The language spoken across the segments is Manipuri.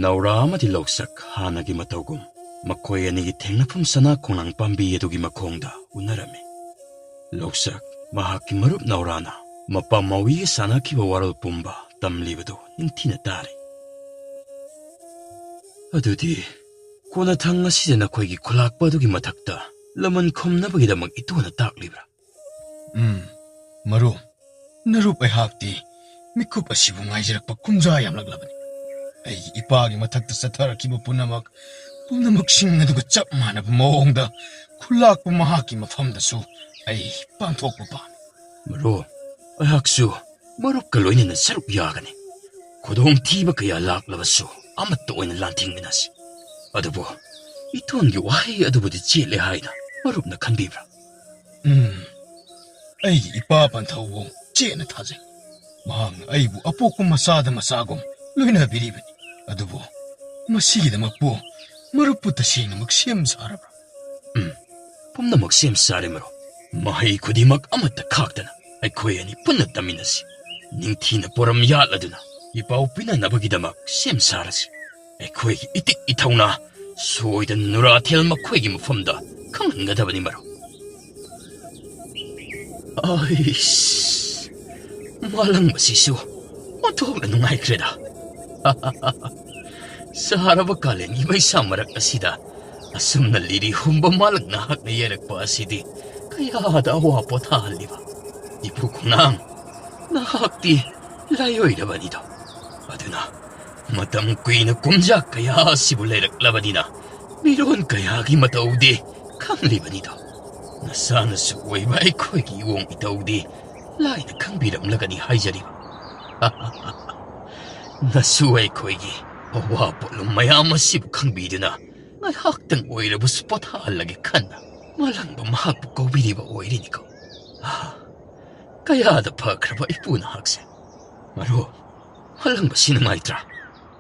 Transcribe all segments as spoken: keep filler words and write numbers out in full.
ꯅꯧꯔꯥ ꯑꯃꯗꯤ ꯂꯧꯁꯛ ꯍꯥꯟꯅꯒꯤ ꯃꯇꯧꯒꯨꯝ ꯃꯈꯣꯏ ꯑꯅꯤꯒꯤ ꯊꯦꯡꯅꯐꯝ ꯁꯅꯥ ꯈꯣꯡꯅꯥꯡ ꯄꯥꯝꯕꯤ ꯑꯗꯨꯒꯤ ꯃꯈꯣꯡꯗ ꯎꯅꯔꯝꯃꯤ꯫ ꯂꯧꯁꯛ ꯃꯍꯥꯛꯀꯤ ꯃꯔꯨꯞ ꯅꯧꯔꯥꯅ ꯃꯄꯥ ꯃꯥꯎꯏꯒ ꯁꯥꯟꯅꯈꯤꯕ ꯋꯥꯔꯣꯜ ꯄꯨꯝꯕ ꯇꯝꯂꯤꯕꯗꯨ ꯅꯤꯡꯊꯤꯅ ꯇꯥꯔꯤ꯫ "ꯑꯗꯨꯗꯤ ꯀꯣꯟꯅꯊꯪ ꯑꯁꯤꯗ ꯅꯈꯣꯏꯒꯤ ꯈꯨꯂꯥꯛꯄ ꯑꯗꯨꯒꯤ ꯃꯊꯛꯇ ꯂꯃꯟ ꯈꯨꯝꯅꯕꯒꯤꯗꯃꯛ ꯏꯇꯨꯅ ꯇꯥꯛꯂꯤꯕ꯭ꯔꯥ?" "ꯎꯝ, ꯃꯔꯨꯞ, ꯅꯔꯨꯞ ꯑꯩꯍꯥꯛꯇꯤ ꯃꯤꯀꯨꯞ ꯑꯁꯤꯕꯨ ꯉꯥꯏꯖꯔꯛꯄ ꯀꯨꯝꯖꯥ ꯌꯥꯝꯂꯛꯂꯕꯅꯤ꯫ ꯑꯩꯒꯤ ꯏꯄꯥꯒꯤ ꯃꯊꯛꯇ ꯆꯠꯊꯔꯛꯈꯤꯕ ꯄꯨꯝꯅꯃꯛ, ꯄꯨꯝꯅꯃꯛꯁꯤꯡ ꯑꯗꯨꯒ ꯆꯞ ꯃꯥꯟꯅꯕ ꯃꯑꯣꯡꯗ ꯈꯨꯂꯥꯛꯄ ꯃꯍꯥꯛꯀꯤ ꯃꯐꯝꯗꯁꯨ ꯑꯩ ꯄꯥꯡꯊꯣꯛꯄ ꯄꯥꯝꯃꯤ꯫" "ꯃꯔꯨꯞ, ꯑꯩꯍꯥꯛꯁꯨ ꯃꯔꯨꯞꯀ ꯂꯣꯏꯅꯅ ꯁꯔꯨꯛ ꯌꯥꯒꯅꯤ꯫ ꯈꯨꯗꯣꯡꯊꯤꯕ ꯀꯌꯥ ꯂꯥꯛꯂꯕꯁꯨ ꯑꯃꯠꯇ ꯑꯣꯏꯅ ꯂꯥꯟꯊꯦꯡꯃꯤꯟꯅꯁꯤ꯫ ꯑꯗꯨꯕꯨ ꯏꯇꯣꯟꯒꯤ ꯋꯥꯍꯩ ꯑꯗꯨꯕꯨꯗꯤ ꯆꯦꯠꯂꯦ ꯍꯥꯏꯅ ꯃꯔꯨꯞꯅ ꯈꯟꯕꯤꯕ꯭ꯔꯥ?" "ꯎꯝ, ꯑꯩꯒꯤ ꯏꯄꯥ ꯄꯟꯊꯧꯕꯨ ꯆꯦꯠꯅ ꯊꯥꯖꯩ꯫ ꯃꯍꯥꯛꯅ ꯑꯩꯕꯨ ꯑꯄꯣꯛꯄ ꯃꯆꯥꯗ ꯃꯆꯥꯒꯨꯝ ꯂꯣꯏꯅꯕꯤꯔꯤꯕꯅꯤ꯫ ꯑꯗꯨꯕꯨ ꯃꯁꯤꯒꯤꯗꯃꯛꯄꯨ ꯃꯔꯨꯞꯄꯨ ꯇꯁꯦꯡꯅꯃꯛ ꯁꯦꯝ ꯁꯥꯔꯕ꯭ꯔꯥ?" "ꯎꯝ, ꯄꯨꯝꯅꯃꯛ ꯁꯦꯝ ꯁꯥꯔꯦ ꯃꯔꯨꯞ꯫ ꯃꯍꯩ ꯈꯨꯗꯤꯡꯃꯛ ꯑꯃꯠꯇ ꯈꯥꯛꯇꯅ ꯑꯩꯈꯣꯏ ꯑꯅꯤ ꯄꯨꯟꯅ ꯇꯝꯃꯤꯟꯅꯁꯤ꯫ ꯅꯤꯡꯊꯤꯅ ꯄꯣꯔꯝ ꯌꯥꯠꯂꯗꯨꯅ ꯏꯄꯥꯎ ꯄꯤꯅꯅꯕꯒꯤꯗꯃꯛ ꯁꯦꯝ ꯁꯥꯔꯁꯤ꯫ ꯑꯩꯈꯣꯏꯒꯤ ꯏꯇꯤꯛ ꯏꯊꯧꯅꯥ ꯁꯣꯏꯗꯅ ꯅꯨꯔꯥꯊꯦꯜ ꯃꯈꯣꯏꯒꯤ ꯃꯐꯝꯗ ꯈꯪꯍꯟꯒꯗꯕꯅꯤ ꯃꯔꯨꯞ꯫" ꯑꯩꯁ, ꯃꯥꯂꯪꯕꯁꯤꯁꯨ ꯑꯣꯟꯊꯣꯛꯅ ꯅꯨꯡꯉꯥꯏꯈ꯭ꯔꯦꯗ꯫ ꯁꯥꯔꯕ ꯀꯥꯂꯦꯟꯒꯤ ꯃꯩꯁꯥ ꯃꯔꯛ ꯑꯁꯤꯗ ꯑꯁꯨꯝꯅ ꯂꯤꯔꯤ ꯍꯨꯝꯕ ꯃꯥꯂꯪ ꯅꯍꯥꯛꯅ ꯌꯩꯔꯛꯄ ꯑꯁꯤꯗꯤ ꯀꯌꯥꯗ ꯑꯋꯥ ꯄꯣꯊꯥꯍꯜꯂꯤꯕ꯫ ꯏꯄꯨ ꯈꯣꯡꯅꯥꯡ, ꯅꯍꯥꯛꯇꯤ ꯂꯥꯏꯑꯣꯏꯔꯕꯅꯤꯗꯣ꯫ ꯑꯗꯨꯅ ꯃꯇꯝ ꯀꯨꯏꯅ ꯀꯨꯝꯖꯥ ꯀꯌꯥ ꯑꯁꯤꯕꯨ ꯂꯩꯔꯛꯂꯕꯅꯤꯅ ꯃꯤꯔꯣꯟ ꯀꯌꯥꯒꯤ ꯃꯇꯧꯗꯤ ꯈꯪꯂꯤꯕꯅꯤꯗꯣ꯫ ꯅꯆꯥꯅꯁꯨ ꯑꯣꯏꯕ ꯑꯩꯈꯣꯏꯒꯤ ꯏꯋꯣꯡ ꯏꯇꯧꯗꯤ ꯂꯥꯏꯅ ꯈꯪꯕꯤꯔꯝꯂꯒꯅꯤ ꯍꯥꯏꯖꯔꯤꯕ꯫ ꯅꯁꯨ ꯑꯩꯈꯣꯏꯒꯤ ꯑꯋꯥ ꯄꯣꯠꯂꯨꯝ ꯃꯌꯥꯝ ꯑꯁꯤꯕꯨ ꯈꯪꯕꯤꯗꯨꯅ ꯉꯥꯏꯍꯥꯛꯇꯪ ꯑꯣꯏꯔꯕꯁꯨ ꯄꯣꯊꯥꯍꯜꯂꯒꯦ ꯈꯟꯅ ꯃꯥꯂꯪꯕ ꯃꯍꯥꯛꯄꯨ ꯀꯧꯕꯤꯔꯤꯕ ꯑꯣꯏꯔꯤꯅꯤꯀꯣ꯫ ꯑꯥ, ꯀꯌꯥꯗ ꯐꯈ꯭ꯔꯕ ꯏꯄꯨ ꯅꯍꯥꯛꯁꯦ꯫ ꯃꯔꯨꯞ, ꯃꯥꯂꯪꯕꯁꯤ ꯅꯨꯡꯉꯥꯏꯇ꯭ꯔꯥ?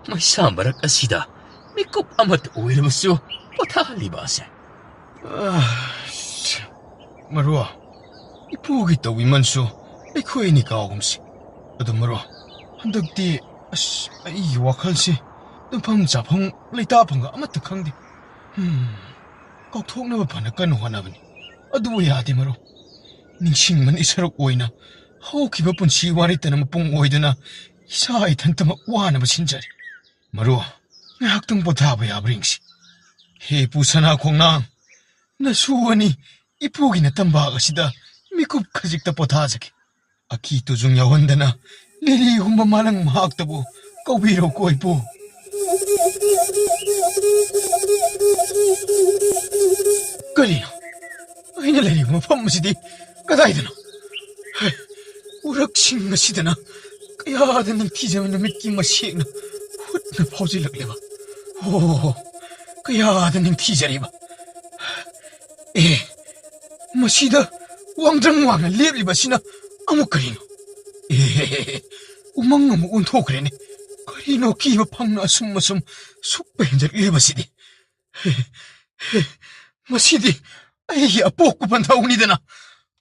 ꯃꯩꯁꯥ ꯃꯔꯛ ꯑꯁꯤꯗ ꯃꯤꯀꯨꯞ ꯑꯃꯠꯇ ꯑꯣꯏꯔꯕꯁꯨ ꯄꯣꯊꯥꯍꯜꯂꯤꯕ ꯑꯁꯦ꯫ ꯑꯁ, ꯃꯔꯨꯞ, ꯏꯄꯨꯒꯤ ꯇꯧꯕꯤꯃꯜꯁꯨ ꯑꯩꯈꯣꯏ ꯑꯅꯤ ꯀꯥꯎꯒꯨꯝꯁꯤ꯫ ꯑꯗꯨ ꯃꯔꯨꯞ, ꯍꯟꯗꯛꯇꯤ ꯑꯁ ꯑꯩꯒꯤ ꯋꯥꯈꯜꯁꯤ ꯇꯨꯝꯐꯝ ꯆꯥꯐꯝ ꯂꯩꯇꯥꯐꯝꯒ ꯑꯃꯠꯇ ꯈꯪꯗꯦ꯫ ꯍꯝ, ꯀꯥꯎꯊꯣꯛꯅꯕ ꯐꯅ ꯀꯟꯅ ꯍꯣꯠꯅꯕꯅꯤ, ꯑꯗꯨꯕꯨ ꯌꯥꯗꯦ ꯃꯔꯨꯞ꯫ ꯅꯤꯡꯁꯤꯡꯕꯅ ꯏꯁꯔꯣꯛ ꯑꯣꯏꯅ ꯍꯧꯈꯤꯕ ꯄꯨꯟꯁꯤ ꯋꯥꯔꯦꯇꯅ ꯃꯄꯨꯡ ꯑꯣꯏꯗꯨꯅ ꯏꯁꯥ ꯏꯊꯟꯇꯃꯛ ꯋꯥꯅꯕ ꯁꯤꯟꯖꯔꯦ꯫ ꯃꯔꯨꯞ, ꯉꯥꯏꯍꯥꯛꯇꯪ ꯄꯣꯊꯥꯕ ꯌꯥꯕ꯭ꯔꯥ ꯌꯦꯡꯁꯤ꯫ ꯍꯦ ꯄꯨ ꯁꯅꯥ ꯈꯣꯡꯅꯥꯡ, ꯅꯁꯨ ꯑꯅꯤ ꯏꯄꯨꯒꯤ ꯅꯇꯝꯕꯥꯛ ꯑꯁꯤꯗ ꯃꯤꯀꯨꯞ ꯈꯖꯤꯛꯇ ꯄꯣꯊꯥꯖꯒꯦ꯫ ꯑꯀꯤ ꯇꯨꯖꯨꯡ ꯌꯥꯎꯍꯟꯗꯅ ꯂꯤꯂꯤ ꯍꯨꯝꯕ ꯃꯥꯂꯪ ꯃꯍꯥꯛꯇꯕꯨ ꯀꯧꯕꯤꯔꯣ ꯀꯣ ꯏꯄꯨ꯫ ꯀꯔꯤꯅꯣ? ꯑꯩꯅ ꯂꯩꯔꯤꯕ ꯃꯐꯝ ꯑꯁꯤꯗꯤ ꯀꯗꯥꯏꯗꯅꯣ? ꯍꯦ, ꯎꯔꯛꯁꯤꯡ ꯑꯁꯤꯗꯅ ꯀꯌꯥꯗ ꯅꯤꯡꯊꯤꯖꯕ ꯅꯨꯃꯤꯠꯀꯤ ꯃꯁꯦꯛꯅ ꯍꯨꯠꯅ ꯐꯥꯎꯖꯤꯜꯂꯛꯂꯤꯕ꯫ ꯑꯣ, ꯀꯌꯥꯗ ꯅꯤꯡꯊꯤꯖꯔꯤꯕ꯫ ꯑꯦ, ꯃꯁꯤꯗ ꯋꯥꯡꯗ꯭ꯔꯪ ꯋꯥꯡꯅ ꯂꯦꯞꯂꯤꯕꯁꯤꯅ ꯑꯃꯨꯛ ꯀꯔꯤꯅꯣ? ꯑꯦ, ꯎꯃꯪ ꯑꯃꯨꯛ ꯑꯣꯟꯊꯣꯛꯈ꯭ꯔꯦꯅꯦ꯫ ꯀꯔꯤꯅꯣ ꯀꯤꯕ ꯐꯪꯅ ꯑꯁꯨꯝ ꯑꯁꯨꯝ ꯁꯨꯛꯄ ꯍꯦꯟꯖꯜꯂꯛꯂꯤꯕꯁꯤꯗꯤ? ꯃꯁꯤꯗꯤ ꯑꯩꯒꯤ ꯑꯄꯣꯛꯄ ꯄꯟꯊꯧꯅꯤꯗꯅ꯫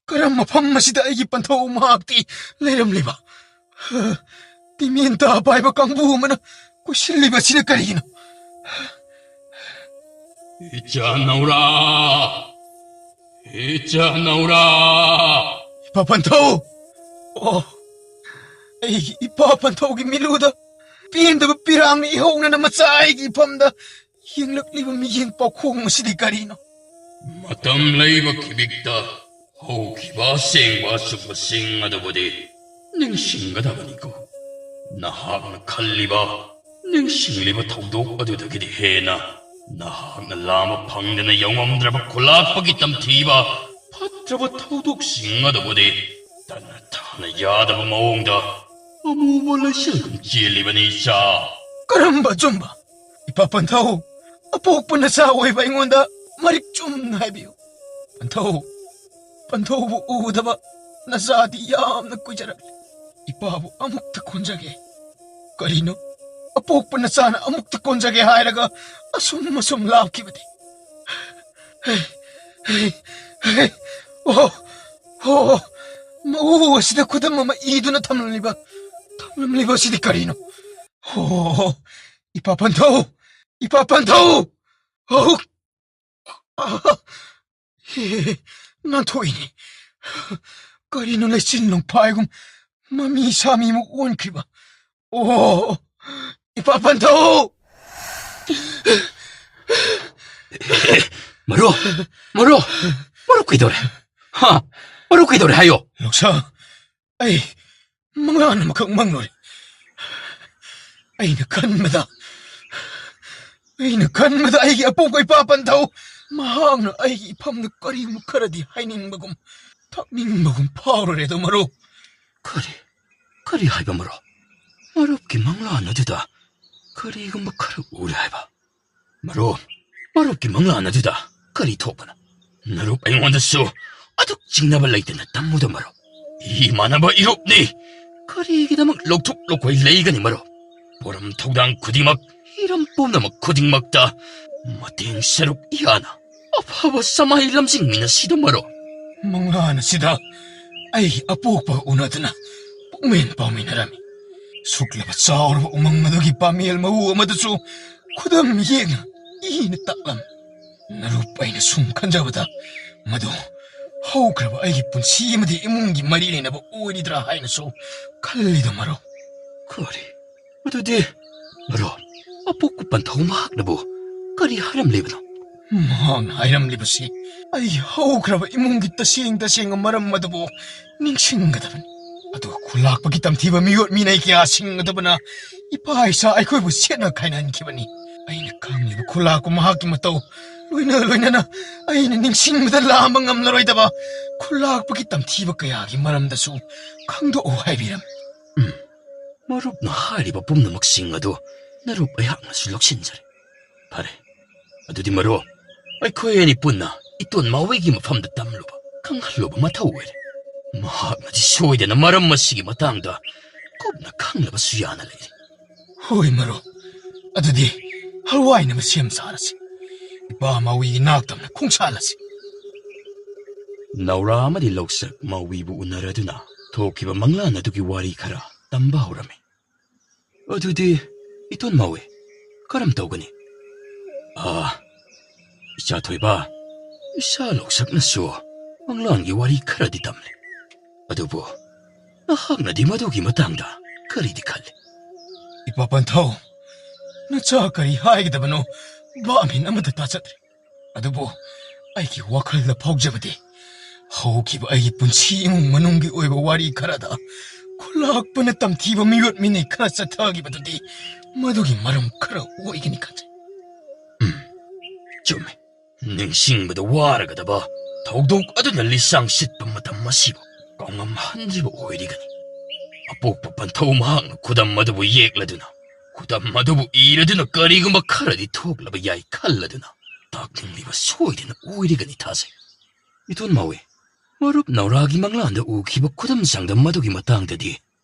ꯀꯔꯝꯕ ꯃꯐꯝ ꯑꯁꯤꯗ ꯑꯩꯒꯤ ꯄꯟꯊꯧ ꯃꯍꯥꯛꯇꯤ ꯂꯩꯔꯝꯂꯤꯕ? ꯇꯤꯃꯦꯟꯇꯥ ꯄꯥꯏꯕ ꯀꯥꯡꯕꯨ ꯑꯃꯅ ꯀꯣꯏꯁꯤꯜꯂꯤꯕꯁꯤꯅ ꯀꯔꯤꯒꯤꯅꯣ? ꯏꯆꯥ ꯅꯧꯔꯥ! ꯏꯆꯥ ꯅꯧꯔꯥ! ꯏꯄꯥ ꯄꯟꯊꯧ! ꯑꯣ, ꯑꯩꯒꯤ ꯏꯄꯥ ꯄꯟꯊꯧꯒꯤ ꯃꯤꯠꯂꯨꯗ ꯄꯦꯟꯗꯕ ꯄꯤꯔꯥꯡꯅ ꯏꯍꯧꯅꯅ ꯃꯆꯥ ꯑꯩꯒꯤ ꯏꯐꯝꯗ ꯌꯦꯡꯂꯛꯂꯤꯕ ꯃꯤꯠꯌꯦꯡ ꯄꯥꯎꯈꯣꯡ ꯑꯁꯤꯗꯤ ꯀꯔꯤꯅꯣ? ꯃꯇꯝ ꯂꯩꯕ ꯈꯤꯕꯤꯛꯇ ꯍꯧꯈꯤꯕ ꯑꯁꯦꯡꯕ ꯑꯆꯨꯝꯕꯁꯤꯡ ꯑꯗꯨꯕꯨꯗꯤ ꯅꯤꯡꯁꯤꯡꯒꯗꯕꯅꯤꯀꯣ꯫ ꯅꯍꯥꯛꯅ ꯈꯜꯂꯤꯕ, ꯅꯤꯡꯁꯤꯡꯂꯤꯕ ꯊꯧꯗꯣꯛ ꯑꯗꯨꯗꯒꯤꯗꯤ ꯍꯦꯟꯅ ꯅꯍꯥꯛꯅ ꯂꯥꯝꯕ ꯐꯪꯗꯅ ꯌꯧꯉꯝꯗ꯭ꯔꯕ ꯈꯨꯂꯥꯛꯄꯒꯤ ꯇꯝꯊꯤꯕ ꯐꯠꯇ꯭ꯔꯕ ꯊꯧꯗꯣꯛꯁꯤꯡ ꯑꯗꯨꯕꯨꯗꯤ ꯇꯠꯅ ꯊꯥꯅ ꯌꯥꯗꯕ ꯃꯑꯣꯡꯗ ꯑꯃꯨꯕ ꯂꯩꯆꯤꯜꯒꯨꯝ ꯆꯦꯜꯂꯤꯕꯅꯤ, ꯏꯆꯥ꯫ ꯀꯔꯝꯕ ꯑꯆꯨꯝꯕ? ꯏꯄꯥ ꯄꯟꯊꯧ, ꯑꯄꯣꯛꯄ ꯅꯆꯥ ꯑꯣꯏꯕ ꯑꯩꯉꯣꯟꯗ ꯃꯔꯤꯛ ꯆꯨꯝꯅ ꯍꯥꯏꯕꯤꯌꯨ꯫ ꯄꯟꯊꯧ, ꯄꯟꯊꯧꯕꯨ ꯎꯗꯕ ꯅꯆꯥꯗꯤ ꯌꯥꯝꯅ ꯀꯨꯏꯖꯔꯛꯂꯦ꯫ ꯏꯄꯥꯕꯨ ꯑꯃꯨꯛꯇ ꯀꯣꯟꯖꯒꯦ꯫ ꯀꯔꯤꯅꯣ? ꯑꯄꯣꯛꯄ ꯅꯆꯥꯅ ꯑꯃꯨꯛꯇ ꯀꯣꯟꯖꯒꯦ ꯍꯥꯏꯔꯒ ꯑꯁꯨꯝ ꯑꯁꯨꯝ ꯂꯥꯞꯈꯤꯕꯗꯤ? ꯍꯦ, ꯍꯦ, ꯍꯦ, ꯑꯣ, ꯑꯣ, ꯃꯎ ꯑꯁꯤꯗ ꯈꯨꯗꯝ ꯑꯃ ꯏꯗꯨꯅ ꯊꯝꯂꯝꯂꯤꯕ, ꯊꯝꯂꯝꯂꯤꯕ ꯑꯁꯤꯗꯤ ꯀꯔꯤꯅꯣ? ꯑꯣ, ꯏꯄꯥ ꯄꯟꯊꯧ! ꯏꯄꯥ ꯄꯟꯊꯧ! ꯑꯧ! ꯑꯥ! ꯍꯦ, ꯅꯥꯟꯊꯣꯛꯏꯅꯦ꯫ ꯀꯔꯤꯅꯣ, ꯂꯩꯆꯤꯟ ꯅꯣꯡꯐꯥꯏꯒꯨꯝ ꯃꯃꯤ ꯁꯥꯃꯤꯃꯨꯛ ꯑꯣꯟꯈ꯭ꯔꯤꯕ? ꯑꯣ, ꯏꯄꯥ ꯄꯟꯊꯧ! ꯃꯔꯨꯞ! ꯃꯔꯨꯞ! ꯃꯔꯨꯞ ꯀꯩꯗꯧꯔꯦ? ꯍꯥ? ꯃꯔꯨꯞ ꯀꯩꯗꯧꯔꯦ ꯍꯥꯏꯌꯣ? ꯂꯧꯁꯥ, ꯑꯩ ꯃꯪꯂꯥꯟ ꯑꯃꯈꯛ ꯃꯪꯂꯨꯔꯦ꯫ ꯑꯩꯅ ꯈꯟꯕꯗ, ꯑꯩꯅ ꯈꯟꯕꯗ ꯑꯩꯒꯤ ꯑꯄꯣꯛꯄ ꯏꯄꯥ ꯄꯟꯊꯧ, ꯃꯍꯥꯛꯅ ꯑꯩꯒꯤ ꯏꯐꯝꯗ ꯀꯔꯤꯒꯨꯝꯕ ꯈꯔꯗꯤ ꯍꯥꯏꯅꯤꯡꯕꯒꯨꯝ, ꯊꯛꯅꯤꯡꯕꯒꯨꯝ ꯐꯥꯎꯔꯨꯔꯦ ꯑꯗꯣ ꯃꯔꯨꯞ꯫ ꯀꯔꯤ? ꯀꯔꯤ ꯍꯥꯏꯕ ꯃꯔꯨꯞ? ꯃꯔꯨꯞꯀꯤ ꯃꯪꯂꯥꯟ ꯑꯗꯨꯗ ꯀꯔꯤꯒꯨꯝꯕ ꯈꯔ ꯎꯔꯦ ꯍꯥꯏꯕ? ꯃꯔꯨꯞ, ꯃꯔꯨꯞꯀꯤ ꯃꯪꯂꯥꯟ ꯑꯗꯨꯗ ꯀꯔꯤ ꯊꯣꯛꯄꯅꯣ? ꯅꯔꯨꯞ ꯑꯩꯉꯣꯟꯗꯁꯨ ꯑꯗꯨꯛ ꯆꯤꯡꯅꯕ ꯂꯩꯇꯅ ꯇꯝꯃꯨꯗ ꯃꯔꯨꯞ꯫ ꯏꯃꯥꯟꯅꯕ ꯏꯔꯨꯞꯅꯤ꯫ ꯀꯔꯤꯒꯤꯗꯃꯛ ꯂꯧꯊꯣꯛ ꯂꯧꯈꯣꯏ ꯂꯩꯒꯅꯤ ꯃꯔꯨꯞ? ꯄꯣꯔꯝ ꯊꯧꯗꯥꯡ ꯈꯨꯗꯤꯡꯃꯛ, ꯍꯤꯔꯝ ꯄꯨꯝꯅꯃꯛ ꯈꯨꯗꯤꯡꯃꯛꯇ ꯃꯇꯦꯡ ꯁꯔꯨꯛ ꯌꯥꯅ ꯑꯐꯕ ꯁꯃꯥꯏ ꯂꯝꯖꯤꯡꯃꯤꯟꯅꯁꯤꯗ ꯃꯔꯨꯞ꯫ ꯃꯪꯂꯥꯟ ꯑꯁꯤꯗ ꯑꯩ ꯑꯄꯣꯛꯄ ꯎꯅꯗꯨꯅ ꯄꯨꯛꯃꯦꯟ ꯄꯥꯎꯃꯤꯟꯅꯔꯝꯃꯤ꯫ ꯁꯨꯛꯂꯕ ꯆꯥꯎꯔꯕ ꯎꯃꯪ ꯑꯗꯨꯒꯤ ꯄꯥꯃꯦꯜ ꯃꯎ ꯑꯃꯗꯁꯨ ꯈꯨꯗꯝ ꯌꯦꯛꯅ ꯏꯅ ꯇꯥꯛꯂꯝꯃꯤ꯫ ꯅꯔꯨꯞ ꯑꯩꯅ ꯁꯨꯝ ꯈꯟꯖꯕꯗ ꯃꯗꯨ ꯍꯧꯈ꯭ꯔꯕ ꯑꯩꯒꯤ ꯄꯨꯟꯁꯤ ꯑꯃꯗꯤ ꯏꯃꯨꯡꯒꯤ ꯃꯔꯤ ꯂꯩꯅꯕ ꯑꯣꯏꯔꯤꯗ꯭ꯔꯥ ꯍꯥꯏꯅꯁꯨ ꯈꯜꯂꯤꯗ ꯃꯔꯨꯞ꯫ ꯀꯔꯤ? ꯑꯗꯨꯗꯤ ꯃꯔꯨꯞ, ꯑꯄꯣꯛꯄ ꯄꯟꯊꯧ ꯃꯍꯥꯛꯅꯕꯨ ꯀꯔꯤ ꯍꯥꯏꯔꯝꯂꯤꯕꯅꯣ? ꯃꯍꯥꯛꯅ ꯍꯥꯏꯔꯝꯂꯤꯕꯁꯤ ꯑꯩ ꯍꯧꯈ꯭ꯔꯕ ꯏꯃꯨꯡꯒꯤ ꯇꯁꯦꯡ ꯇꯁꯦꯡꯕ ꯃꯔꯝ ꯑꯗꯨꯕꯨ ꯅꯤꯡꯁꯤꯡꯒꯗꯕꯅꯤ꯫ ꯑꯗꯨꯒ ꯈꯨꯂꯥꯛꯄꯒꯤ ꯇꯝꯊꯤꯕ ꯃꯤꯑꯣꯠ ꯃꯤꯅꯩ ꯀꯌꯥ ꯁꯤꯡꯒꯗꯕꯅ ꯏꯄꯥ ꯏꯆꯥ ꯑꯩꯈꯣꯏꯕꯨ ꯁꯦꯠꯅ ꯈꯥꯏꯅꯍꯟꯈꯤꯕꯅꯤ꯫ ꯑꯩꯅ ꯈꯪꯂꯤꯕ ꯈꯨꯂꯥꯛꯄ ꯃꯍꯥꯛꯀꯤ ꯃꯇꯧ ꯂꯣꯏꯅ ꯂꯣꯏꯅꯅ ꯑꯩꯅ ꯅꯤꯡꯁꯤꯡꯕꯗ ꯂꯥꯝꯕ ꯉꯝꯂꯔꯣꯏꯗꯕ ꯈꯨꯂꯥꯛꯄꯒꯤ ꯇꯝꯊꯤꯕ ꯀꯌꯥꯒꯤ ꯃꯔꯝꯗꯁꯨ ꯈꯪꯗꯣꯛꯎ ꯍꯥꯏꯕꯤꯔꯝꯃꯤ꯫ ꯎꯝ, ꯃꯔꯨꯞꯅ ꯍꯥꯏꯔꯤꯕ ꯄꯨꯝꯅꯃꯛꯁꯤꯡ ꯑꯗꯨ ꯅꯔꯨꯞ ꯑꯩꯍꯥꯛꯅꯁꯨ ꯂꯧꯁꯤꯟꯖꯔꯦ꯫ ꯐꯔꯦ, ꯑꯗꯨꯗꯤ ꯃꯔꯨꯞ, ꯑꯩꯈꯣꯏ ꯑꯅꯤ ꯄꯨꯟꯅ ꯏꯇꯣꯟ ꯃꯥꯋꯤꯒꯤ ꯃꯐꯝꯗ ꯇꯝꯂꯨꯕ, ꯈꯪꯍꯜꯂꯨꯕ ꯃꯊꯧ ꯑꯣꯏꯔꯦ꯫ ꯃꯍꯥꯛꯅꯗꯤ ꯁꯣꯏꯗꯅ ꯃꯔꯝ ꯑꯁꯤꯒꯤ ꯃꯇꯥꯡꯗ ꯀꯨꯞꯅ ꯈꯪꯂꯕꯁꯨ ꯌꯥꯅ ꯂꯩꯔꯤ꯫ ꯍꯣꯏ ꯃꯔꯨꯞ, ꯑꯗꯨꯗꯤ ꯍꯋꯥꯏꯅꯕ ꯁꯦꯝ ꯁꯥꯔꯁꯤ꯫ ꯏꯄꯥ ꯃꯥꯋꯤꯒꯤ ꯅꯥꯛꯇꯝꯅ ꯈꯣꯡꯁꯥꯜꯂꯁꯤ꯫ ꯅꯥꯎꯔꯥ ꯑꯃꯗꯤ ꯂꯧꯁꯛ ꯃꯥꯋꯤꯕꯨ ꯎꯅꯔꯗꯨꯅ ꯊꯣꯛꯈꯤꯕ ꯃꯪꯂꯥꯟ ꯑꯗꯨꯒꯤ ꯋꯥꯔꯤ ꯈꯔ ꯇꯝꯕ ꯍꯧꯔꯝꯃꯤ꯫ ꯑꯗꯨꯗꯤ ꯏꯇꯣꯟ ꯃꯥꯋꯤ, ꯀꯔꯝ ꯇꯧꯒꯅꯤ? ꯑꯥ, ꯏꯆꯥ ꯊꯣꯏꯕ, ꯏꯆꯥ ꯂꯣꯛꯁꯛꯅꯁꯨ ꯃꯪꯂꯥꯟꯒꯤ ꯋꯥꯔꯤ ꯈꯔꯗꯤ ꯇꯝꯂꯤ꯫ ꯑꯗꯨꯕꯨ ꯅꯍꯥꯛꯅꯗꯤ ꯃꯗꯨꯒꯤ ꯃꯇꯥꯡꯗ ꯀꯔꯤꯗꯤ ꯈꯜꯂꯤ? ꯏꯄꯥ ꯄꯟꯊꯧ, ꯅꯆꯥ ꯀꯔꯤ ꯍꯥꯏꯒꯗꯕꯅꯣ ꯚꯥꯞ ꯃꯦꯟ ꯑꯃꯠꯇ ꯇꯥꯖꯗ꯭ꯔꯦ꯫ ꯑꯗꯨꯕꯨ ꯑꯩꯒꯤ ꯋꯥꯈꯜꯗ ꯐꯥꯎꯖꯕꯗꯤ, ꯍꯧꯈꯤꯕ ꯑꯩꯒꯤ ꯄꯨꯟꯁꯤ ꯏꯃꯨꯡ ꯃꯅꯨꯡꯒꯤ ꯑꯣꯏꯕ ꯋꯥꯔꯤ ꯈꯔꯗ ꯈꯨꯂꯥꯛꯄꯅ ꯇꯝꯊꯤꯕ ꯃꯤꯑꯣꯠ ꯃꯤꯅꯩ ꯈꯔ ꯆꯠꯊꯈꯤꯕꯗꯨꯗꯤ ꯃꯗꯨꯒꯤ ꯃꯔꯝ ꯈꯔ ꯑꯣꯏꯒꯅꯤ ꯈꯟꯖꯩ꯫ ꯎꯝ, ꯆꯨꯝꯃꯤ꯫ ꯅꯤꯡꯁꯤꯡꯕꯗ ꯋꯥꯔꯒꯗꯕ ꯊꯧꯗꯣꯛ ꯑꯗꯨꯅ ꯂꯤꯁꯥꯡ ꯁꯤꯠꯄ ꯃꯇꯝ ꯑꯁꯤꯕꯨ ꯀꯥꯎꯉꯝꯍꯟꯗ꯭ꯔꯤꯕ ꯑꯣꯏꯔꯤꯒꯅꯤ꯫ ꯑꯄꯣꯛꯄ ꯄꯟꯊꯧ ꯃꯍꯥꯛꯅ ꯈꯨꯗꯝ ꯑꯗꯨꯕꯨ ꯌꯦꯛꯂꯗꯨꯅ, ꯈꯨꯗꯝ ꯑꯗꯨꯕꯨ ꯏꯔꯗꯨꯅ ꯀꯔꯤꯒꯨꯝꯕ ꯈꯔꯗꯤ ꯊꯣꯛꯂꯕ ꯌꯥꯏ ꯈꯜꯂꯗꯨꯅ ꯇꯥꯛꯅꯤꯡꯂꯤꯕ ꯁꯣꯏꯗꯅ ꯑꯣꯏꯔꯒꯅꯤ ꯊꯥꯖꯩ꯫ ꯏꯇꯣꯟ ꯃꯥꯎꯋꯦ, ꯃꯔꯨꯞ ꯅꯧꯔꯥꯒꯤ ꯃꯪꯂꯥꯟꯗ ꯎꯈꯤꯕ ꯈꯨꯗꯝ ꯆꯥꯡꯗꯝ ꯃꯗꯨꯒꯤ ꯃꯇꯥꯡꯗꯗꯤ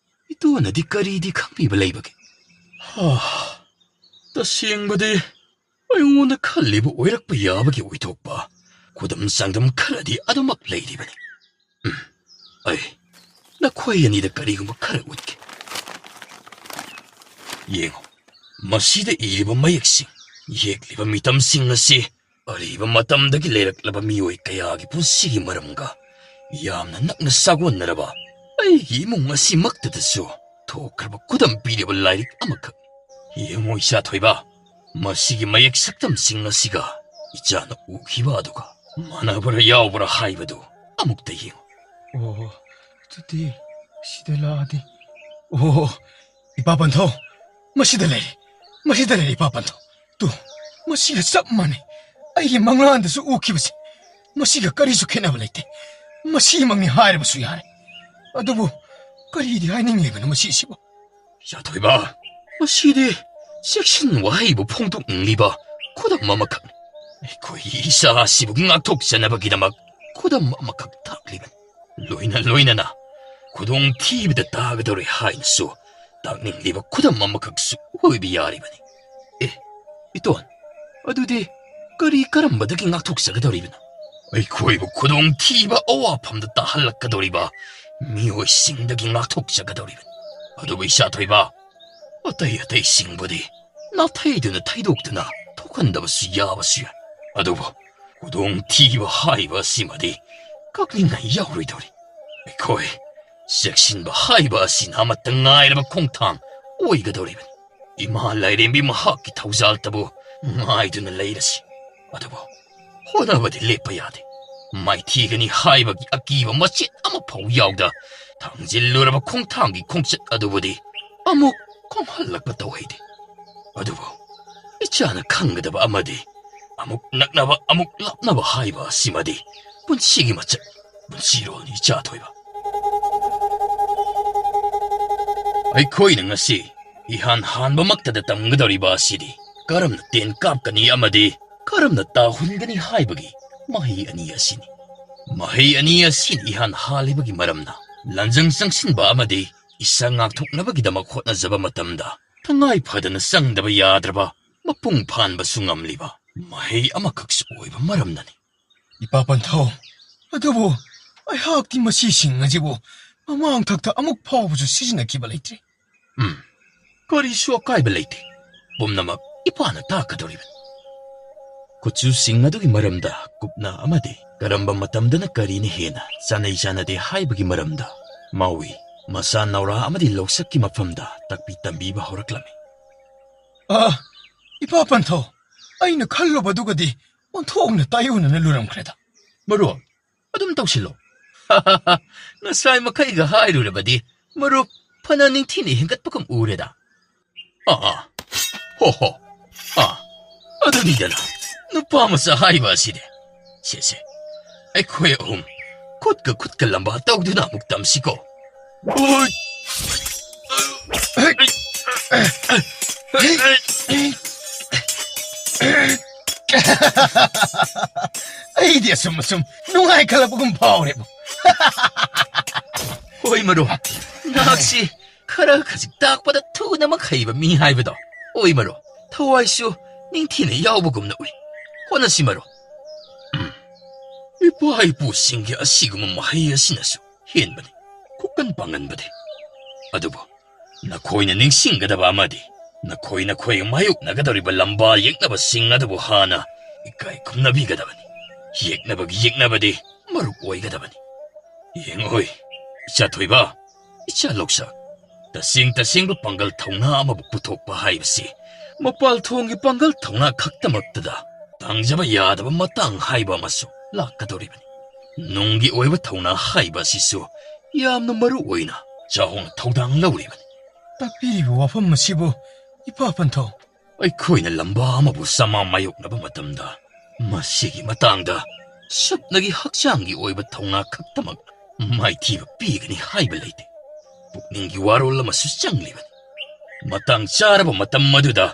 ꯏꯇꯣꯟꯅꯗꯤ ꯀꯔꯤꯗꯤ ꯈꯪꯕꯤꯕ ꯂꯩꯕꯒꯦ? ꯍꯥ, ꯇꯁꯦꯡꯕꯗꯤ ꯑꯩꯉꯣꯟꯗ ꯈꯜꯂꯤꯕ ꯑꯣꯏꯔꯛꯄ ꯌꯥꯕꯒꯤ ꯑꯣꯏꯊꯣꯛꯄ ꯈꯨꯗꯝ ꯆꯥꯡꯗꯝ ꯈꯔꯗꯤ ꯑꯗꯨꯃꯛ ꯂꯩꯔꯤꯕꯅꯤ꯫ ꯎꯝ, ꯑꯩ ꯅꯈꯣꯏ ꯑꯅꯤꯗ ꯀꯔꯤꯒꯨꯝꯕ ꯈꯔ ꯎꯠꯀꯦ꯫ ꯌꯦꯡꯉꯨ, ꯃꯁꯤꯗ ꯏꯔꯤꯕ ꯃꯌꯦꯛꯁꯤꯡ, ꯌꯦꯛꯂꯤꯕ ꯃꯤꯇꯝꯁꯤꯡ ꯑꯁꯤ ꯑꯔꯤꯕ ꯃꯇꯝꯗꯒꯤ ꯂꯩꯔꯛꯂꯕ ꯃꯤꯑꯣꯏ ꯀꯌꯥꯒꯤ ꯄꯨꯟꯁꯤꯒꯤ ꯃꯔꯝꯒ ꯌꯥꯝꯅ ꯅꯛꯅ ꯁꯥꯒꯣꯟꯅꯔꯕ ꯑꯩꯒꯤ ꯏꯃꯨꯡ ꯑꯁꯤꯃꯛꯇꯗꯁꯨ ꯊꯣꯛꯈ꯭ꯔꯕ ꯈꯨꯗꯝ ꯄꯤꯔꯤꯕ ꯂꯥꯏꯔꯤꯛ ꯑꯃꯈꯛ꯫ ꯌꯦꯡꯉꯨ ꯏꯆꯥ ꯊꯣꯏꯕ, ꯃꯁꯤꯒꯤ ꯃꯌꯦꯛ ꯁꯛꯇꯝꯁꯤꯡ ꯑꯁꯤꯒ ꯏꯆꯥꯅ ꯎꯈꯤꯕ ꯑꯗꯨꯒ ꯃꯥꯟꯅꯕ꯭ꯔꯥ ꯌꯥꯎꯕ꯭ꯔꯥ ꯍꯥꯏꯕꯗꯨ ꯑꯃꯨꯛꯇ ꯌꯦꯡꯉꯨ꯫ ꯑꯣ, ꯑꯗꯨꯗꯤ ꯁꯤꯗ ꯂꯥꯛꯑꯗꯤ꯫ ꯑꯣ, ꯏꯄꯥ ꯄꯟꯊꯧ, ꯃꯁꯤꯗ ꯂꯩꯔꯦ, ꯃꯁꯤꯗ ꯂꯩꯔꯦ ꯏꯄꯥ ꯄꯟꯊꯧ꯫ ꯇꯨ, ꯃꯁꯤꯒ ꯆꯞ ꯃꯥꯟꯅꯩ꯫ ꯑꯩꯒꯤ ꯃꯪꯂꯥꯟꯗꯁꯨ ꯎꯈꯤꯕꯁꯦ꯫ ꯃꯁꯤꯒ ꯀꯔꯤꯁꯨ ꯈꯦꯠꯅꯕ ꯂꯩꯇꯦ꯫ ꯃꯁꯤꯃꯛꯅꯤ ꯍꯥꯏꯔꯕꯁꯨ ꯌꯥꯔꯦ꯫ ꯑꯗꯨꯕꯨ ꯀꯔꯤꯗꯤ ꯍꯥꯏꯅꯤꯡꯂꯤꯕꯅꯣ ꯃꯁꯤꯁꯤꯕꯨ? ꯏꯆꯥ ꯊꯣꯏꯕ, ꯃꯁꯤꯗꯤ ꯆꯦꯛꯁꯤꯟ ꯋꯥꯍꯩꯕꯨ ꯐꯣꯡꯗꯣꯛꯅꯤꯡꯂꯤꯕ ꯈꯨꯗꯝ ꯑꯃꯈꯛꯅꯤ꯫ ꯑꯩꯈꯣꯏꯒꯤ ꯏꯆꯥ ꯑꯁꯤꯕꯨ ꯉꯥꯛꯊꯣꯛꯆꯅꯕꯒꯤꯗꯃꯛ ꯈꯨꯗꯝ ꯑꯃꯈꯛ ꯇꯥꯛꯂꯤꯕꯅꯤ꯫ ꯂꯣꯏꯅ ꯂꯣꯏꯅꯅ ꯈꯨꯗꯣꯡꯊꯤꯕꯗ ꯇꯥꯒꯗꯧꯔꯦ ꯍꯥꯏꯅꯁꯨ ꯇꯥꯛꯅꯤꯡꯂꯤꯕ ꯈꯨꯗꯝ ꯑꯃꯈꯛꯁꯨ ꯑꯣꯏꯕ ꯌꯥꯔꯤꯕꯅꯤ꯫ ꯑꯦ, ꯏꯇꯣꯟ, ꯑꯗꯨꯗꯤ ꯀꯔꯤ ꯀꯔꯝꯕꯗꯒꯤ ꯉꯥꯛꯊꯣꯛꯆꯒꯗꯧꯔꯤꯕꯅꯣ? ꯑꯩꯈꯣꯏꯕꯨ ꯈꯨꯗꯣꯡꯊꯤꯕ ꯑꯋꯥꯐꯝꯗ ꯇꯥꯍꯜꯂꯛꯀꯗꯧꯔꯤꯕ ꯃꯤꯑꯣꯏꯁꯤꯡꯗꯒꯤ ꯉꯥꯛꯊꯣꯛꯆꯒꯗꯧꯔꯤꯕꯅꯤ꯫ ꯑꯗꯨꯕꯨ ꯏꯆꯥ ꯊꯣꯏꯕ, ꯑꯇꯩ ꯑꯇꯩꯁꯤꯡꯕꯨꯗꯤ ꯅꯥꯊꯩꯗꯨꯅ ꯊꯩꯗꯣꯛꯇꯨꯅ ꯊꯣꯛꯍꯟꯗꯕꯁꯨ ꯌꯥꯕꯁꯨ ꯌꯥꯏ꯫ ꯑꯗꯨꯕꯨ ꯈꯨꯗꯣꯡꯊꯤꯕ ꯍꯥꯏꯕ ꯑꯁꯤꯃꯗꯤ ꯀꯛꯅꯤꯡꯉꯥꯏ ꯌꯥꯎꯔꯣꯏꯗꯧꯔꯤ꯫ ꯑꯩꯈꯣꯏ ꯆꯦꯛꯁꯤꯟꯕ ꯍꯥꯏꯕ ꯑꯁꯤꯅ ꯑꯃꯠꯇ ꯉꯥꯏꯔꯕ ꯈꯣꯡꯊꯥꯡ ꯑꯣꯏꯒꯗꯧꯔꯤꯕꯅꯤ꯫ ꯏꯃꯥ ꯂꯥꯏꯔꯦꯝꯕꯤ ꯃꯍꯥꯛꯀꯤ ꯊꯧꯖꯥꯜꯇꯕꯨ ꯉꯥꯏꯗꯨꯅ ꯂꯩꯔꯁꯤ꯫ ꯑꯗꯨꯕꯨ ꯍꯣꯠꯅꯕꯗꯤ ꯂꯦꯞꯄ ꯌꯥꯗꯦ꯫ ꯃꯥꯏꯊꯤꯒꯅꯤ ꯍꯥꯏꯕꯒꯤ ꯑꯀꯤꯕ ꯃꯆꯦꯠ ꯑꯃꯐꯥꯎ ꯌꯥꯎꯗ ꯊꯥꯡꯖꯤꯜꯂꯨꯔꯕ ꯈꯣꯡꯊꯥꯡꯒꯤ ꯈꯣꯡꯆꯠ ꯑꯗꯨꯕꯨꯗꯤ ꯑꯃꯨꯛ ꯈꯣꯡꯍꯜꯂꯛꯄ ꯇꯧꯍꯩꯗꯦ꯫ ꯑꯗꯨꯕꯨ ꯏꯆꯥꯅ ꯈꯪꯒꯗꯕ ꯑꯃꯗꯤ ꯑꯃꯨꯛ ꯅꯛꯅꯕ ꯑꯃꯨꯛ ꯂꯥꯞꯅꯕ ꯍꯥꯏꯕ ꯑꯁꯤꯃꯗꯤ ꯄꯨꯟꯁꯤꯒꯤ ꯃꯆꯠ, ꯄꯨꯟꯁꯤꯔꯣꯜꯅꯤ ꯏꯆꯥ ꯊꯣꯏꯕ꯫ ꯑꯩꯈꯣꯏꯅ ꯉꯁꯤ ꯏꯍꯥꯟ ꯍꯥꯟꯕꯃꯛꯇꯗ ꯇꯝꯒꯗꯧꯔꯤꯕ ꯑꯁꯤꯗꯤ ꯀꯔꯝꯅ ꯇꯦꯟ ꯀꯥꯞꯀꯅꯤ ꯑꯃꯗꯤ ꯀꯔꯝꯅ ꯇꯥꯍꯨꯟꯒꯅꯤ ꯍꯥꯏꯕꯒꯤ ꯃꯍꯩ ꯑꯅꯤ ꯑꯁꯤꯅꯤ꯫ ꯃꯍꯩ ꯑꯅꯤ ꯑꯁꯤꯅ ꯏꯍꯥꯟ ꯍꯥꯜꯂꯤꯕꯒꯤ ꯃꯔꯝꯅ ꯂꯥꯟꯖꯪ ꯆꯪꯁꯤꯟꯕ ꯑꯃꯗꯤ ꯏꯁꯥ ꯉꯥꯛꯊꯣꯛꯅꯕꯒꯤꯗꯃꯛ ꯍꯣꯠꯅꯖꯕ ꯃꯇꯝꯗ ꯇꯉꯥꯏ ꯐꯗꯅ ꯆꯪꯗꯕ ꯌꯥꯗ꯭ꯔꯕ ꯃꯄꯨꯡ ꯐꯥꯍꯟꯕꯁꯨ ꯉꯝꯂꯤꯕ ꯃꯍꯩ ꯑꯃꯈꯛꯁꯨ ꯑꯣꯏꯕ ꯃꯔꯝꯅꯅꯤ꯫ ꯏꯄꯥ ꯄꯟꯊꯧ, ꯑꯗꯨꯕꯨ ꯑꯩꯍꯥꯛꯇꯤ ꯃꯁꯤꯁꯤꯡ ꯑꯁꯤꯕꯨ ꯃꯃꯥꯡ ꯊꯛꯇ ꯑꯃꯨꯛ ꯐꯥꯎꯕꯁꯨ ꯁꯤꯖꯤꯟꯅꯈꯤꯕ ꯂꯩꯇ꯭ꯔꯤ꯫ ꯎꯝ, ꯀꯔꯤꯁꯨ ꯑꯀꯥꯏꯕ ꯂꯩꯇꯦ꯫ ꯄꯨꯝꯅꯃꯛ ꯏꯄꯥꯅ ꯇꯥꯛꯀꯗꯧꯔꯤꯕꯅꯤ꯫ ꯀꯨꯆꯨꯁꯤꯡ ꯑꯗꯨꯒꯤ ꯃꯔꯝꯗ ꯀꯨꯞꯅ ꯑꯃꯗꯤ ꯀꯔꯝꯕ ꯃꯇꯝꯗꯅ ꯀꯔꯤꯅ ꯍꯦꯟꯅ ꯆꯥꯅꯩ ꯆꯥꯅꯗꯦ ꯍꯥꯏꯕꯒꯤ ꯃꯔꯝꯗ ꯃꯥꯎꯏ ꯃꯁꯥ ꯅꯧꯔꯥ ꯑꯃꯗꯤ ꯂꯧꯁꯛꯀꯤ ꯃꯐꯝꯗ ꯇꯥꯛꯄꯤ ꯇꯝꯕꯤꯕ ꯍꯧꯔꯛꯂꯝꯃꯤ꯫ ꯑ, ꯏꯄꯥ ꯄꯟꯊꯧ, ꯑꯩꯅ ꯈꯜꯂꯨꯕꯗꯨꯒꯗꯤ ꯑꯣꯟꯊꯣꯛꯅ ꯇꯥꯏꯑꯣꯟꯅꯅ ꯂꯨꯔꯝꯈ꯭ꯔꯦꯗ꯫ ꯃꯔꯨꯞ, ꯑꯗꯨꯝ ꯇꯧꯁꯤꯜꯂꯣ꯫ ꯉꯁꯥꯏ ꯃꯈꯩꯒ ꯍꯥꯏꯔꯨꯔꯕꯗꯤ ꯃꯔꯨꯞ ꯐꯅ ꯅꯤꯡꯊꯤꯅ ꯍꯦꯟꯒꯠꯄꯒꯨꯝ ꯎꯔꯦꯗ꯫ ꯑꯥ, ꯑꯥ, ꯍꯣ ꯍꯣ, ꯑꯥ, ꯑꯗꯨꯅꯤꯗꯅ ꯅꯨꯄꯥ ꯃꯆꯥ ꯍꯥꯏꯕ ꯑꯁꯤꯗꯤ꯫ ꯁꯦ ꯁꯦ, ꯑꯩꯈꯣꯏ ꯑꯍꯨꯝ ꯈꯨꯠꯀ ꯈꯨꯠꯀ ꯂꯝꯕꯥ ꯇꯧꯗꯨꯅ ꯑꯃꯨꯛ ꯇꯝꯁꯤꯀꯣ꯫ ꯍꯣꯏ꯫ ꯑꯩꯗꯤ ꯑꯁꯨꯝ ꯑꯁꯨꯝ ꯅꯨꯡꯉꯥꯏꯈꯠꯂꯛꯄꯒꯨꯝ ꯐꯥꯎꯔꯦꯕꯣ꯫ ꯍꯣꯏ ꯃꯔꯨꯞ, ꯅꯍꯥꯛꯁꯤ ꯈꯔ ꯈꯖꯤꯛ ꯇꯥꯛꯄꯗ ꯊꯨꯅꯃꯛ ꯍꯩꯕ ꯃꯤ ꯍꯥꯏꯕꯗꯣ ꯑꯣꯏ ꯃꯔꯨꯞ꯫ ꯊꯋꯥꯏꯁꯨ ꯅꯤꯡꯊꯤꯅ ꯌꯥꯎꯕꯒꯨꯝꯅ ꯎꯏ꯫ ꯍꯣꯠꯅꯁꯤ ꯃꯔꯨꯞ꯫ ꯎꯝ꯫ ꯏꯄꯥ ꯏꯄꯨꯁꯤꯡꯒꯤ ꯑꯁꯤꯒꯨꯝꯕ ꯃꯍꯩ ꯑꯁꯤꯅꯁꯨ ꯍꯦꯟꯕꯅꯤ ꯈꯨꯀꯟ ꯄꯥꯡꯒꯟꯕꯗꯤ꯫ ꯑꯗꯨꯕꯨ ꯅꯈꯣꯏꯅ ꯅꯤꯡꯁꯤꯡꯒꯗꯕ ꯑꯃꯗꯤ ꯅꯈꯣꯏ ꯅꯈꯣꯏ ꯃꯥꯌꯣꯛꯅꯒꯗꯧꯔꯤꯕ ꯂꯝꯕꯥ ꯌꯦꯛꯅꯕꯁꯤꯡ ꯑꯗꯨꯕꯨ ꯍꯥꯟꯅ ꯏꯀꯥꯏ ꯈꯨꯝꯅꯕꯤꯒꯗꯕꯅꯤ꯫ ꯌꯦꯛꯅꯕꯒꯤ ꯌꯦꯛꯅꯕꯗꯤ ꯃꯔꯨ ꯑꯣꯏꯒꯗꯕꯅꯤ꯫ ꯌꯦꯡꯉꯣꯏ, ꯏꯆꯥ ꯊꯣꯏꯕ, ꯏꯆꯥ ꯂꯧꯁꯥ, ꯇꯁꯦꯡ ꯇꯁꯦꯡꯕ ꯄꯥꯡꯒꯜ ꯊꯧꯅꯥ ꯑꯃꯕꯨ ꯄꯨꯊꯣꯛꯄ ꯍꯥꯏꯕꯁꯤ ꯃꯄꯥꯜ ꯊꯣꯡꯒꯤ ꯄꯥꯡꯒꯜ ꯊꯧꯅꯥ ꯈꯛꯇꯃꯛꯇꯗ ꯇꯥꯡꯖꯕ ꯌꯥꯗꯕ ꯃꯇꯥꯡ ꯍꯥꯏꯕ ꯑꯃꯁꯨ ꯂꯥꯛꯀꯗꯧꯔꯤꯕꯅꯤ꯫ ꯅꯨꯡꯒꯤ ꯑꯣꯏꯕ ꯊꯧꯅꯥ ꯍꯥꯏꯕ ꯑꯁꯤꯁꯨ ꯌꯥꯝꯅ ꯃꯔꯨ ꯑꯣꯏꯅ ꯆꯥꯎꯅ ꯊꯧꯗꯥꯡ ꯂꯧꯔꯤꯕꯅꯤ꯫ ꯇꯥꯛꯄꯤꯔꯤꯕ ꯋꯥꯐꯝ ꯑꯁꯤꯕꯨ ꯏꯄꯥ ꯄꯟꯊꯧ꯫ ꯑꯩꯈꯣꯏꯅ ꯂꯝꯕꯥ ꯑꯃꯕꯨ ꯁꯃꯥ ꯃꯥꯌꯣꯛꯅꯕ ꯃꯇꯝꯗ ꯃꯁꯤꯒꯤ ꯃꯇꯥꯡꯗ ꯁꯨꯞꯅꯒꯤ ꯍꯛꯆꯥꯡꯒꯤ ꯑꯣꯏꯕ ꯊꯧꯅꯥ ꯈꯛꯇꯃꯛ ꯃꯥꯏꯊꯤꯕ ꯄꯤꯒꯅꯤ ꯍꯥꯏꯕ ꯂꯩꯇꯦ꯫ ꯄꯨꯛꯅꯤꯡꯒꯤ ꯋꯥꯔꯣꯜ ꯑꯃꯁꯨ ꯆꯪꯂꯤꯕꯅꯤ꯫ ꯃꯇꯥꯡ ꯆꯥꯔꯕ ꯃꯇꯝ ꯑꯗꯨꯗ